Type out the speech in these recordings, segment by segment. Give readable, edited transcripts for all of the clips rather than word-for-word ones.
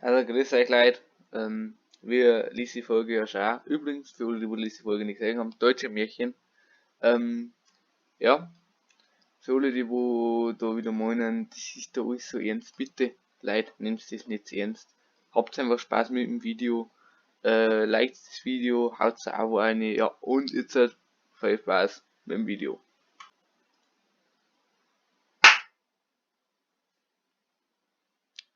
Also grüß euch Leute, wir liest die Folge ja schon. Übrigens, für alle, die die Folge nicht gesehen haben, deutsche Märchen. Ja, für alle, die wo da wieder meinen, das ist da alles so ernst, bitte, Leute, nehmt das nicht zu ernst. Habt einfach Spaß mit dem Video, liked das Video, haut ein Abo rein, ja, und jetzt halt viel Spaß mit dem Video.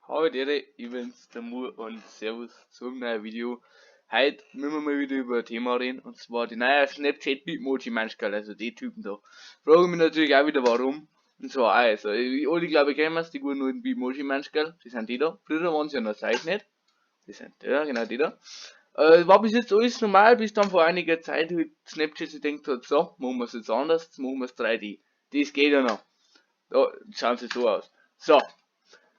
Hallo Leute, ich bin's, der Mu, und Servus zum neuen Video. Heute müssen wir mal wieder über ein Thema reden, und zwar die neue Snapchat Bitmoji Manschgal, also die Typen da. Frage mich natürlich auch wieder warum. Und zwar also, ich, alle glaube ich kennen es, die guten alten Bitmoji Manschgal, die sind die da. Früher waren sie ja noch zeichnet. Die sind, ja, genau die da. War bis jetzt alles normal, bis dann vor einiger Zeit halt Snapchat sich denkt hat, so, machen wir's jetzt anders, machen wir's 3D. Das geht ja noch. Da schauen sie so aus. So.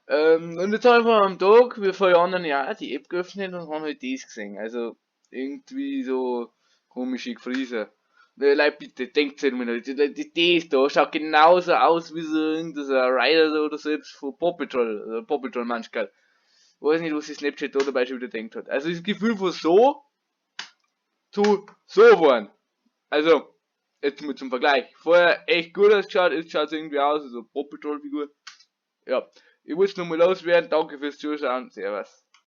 Und jetzt habe ich am Tag, wie vor anderen Jahren, die App geöffnet und haben halt das gesehen. Also, irgendwie so komische Gefriese. Ne, Leute, bitte, denkt nicht mehr, das da schaut genauso aus wie so irgendein so ein Rider oder so etwas von Paw Patrol, oder Paw Patrol manchmal. Ich weiß nicht, was sich Snapchat da dabei schon wieder denkt hat. Also das Gefühl von so zu so geworden. Also, jetzt mal zum Vergleich. Vorher echt gut ausgeschaut, jetzt schaut es irgendwie aus, also Paw Patrol Figur. Ja, ich wollte es nochmal loswerden. Danke fürs Zuschauen. Servus.